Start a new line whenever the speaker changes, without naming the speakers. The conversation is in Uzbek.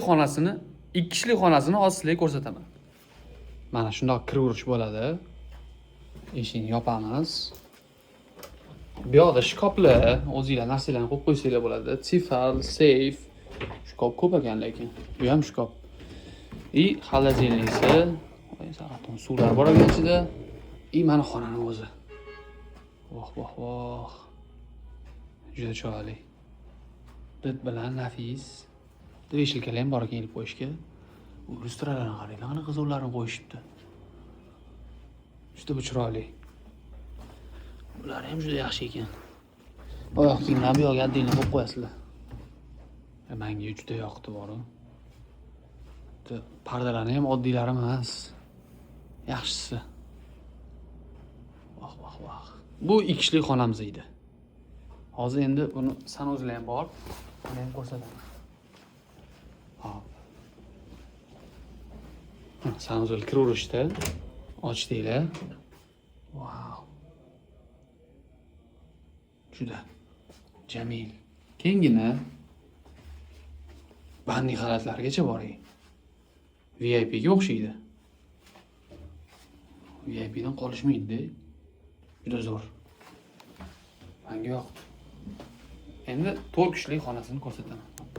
Xonasini, ikki kishilik xonasini hozir sizlarga ko'rsataman. Mana shundoq kiraverish bo'ladi. Eshikni yopamiz. Bu yoqda shkaflar, o'zinglar narsalarni qo'yib qo'ysanglar bo'ladi. Tefal, seyf. Shkaf ko'p ekan lekin. Bu ham shkaf. И холодильник si, voy, soaton suvlar bor ekan ichida. И mana xonani o'zi. Voh, voh, voh. Juda chiroyli. Did bilan nafis. Вешалка lar ham bor ekan ilib qo'yishga. U lyustralarni qaranglar, qanaqa zo'rlarini qo'yishibdi. Juda bu chiroyli. Bular ham juda yaxshi ekan. Oyoq kiyimlarni bu yoqqa отдельно qo'yib qo'yasizlar. Menga juda yoqdi boru. Pardalarni ham oddiylari emas. Yaxshisi. Voh, voh, voh. Bu ikki kishilik xonamiz edi. Hozir endi buni санузел i ham bor. Uni ham ko'rsataman. Hop. Санузел kiraverishda ochdinglar. Vau. Juda jamil. Keyingina банный xalatlargacha bor. VIPga o'xshaydi. VIPdan qolishmaydi. Juda zo'r. Menga yoqdi. Endi 4 kishilik xonasini ko'rsataman.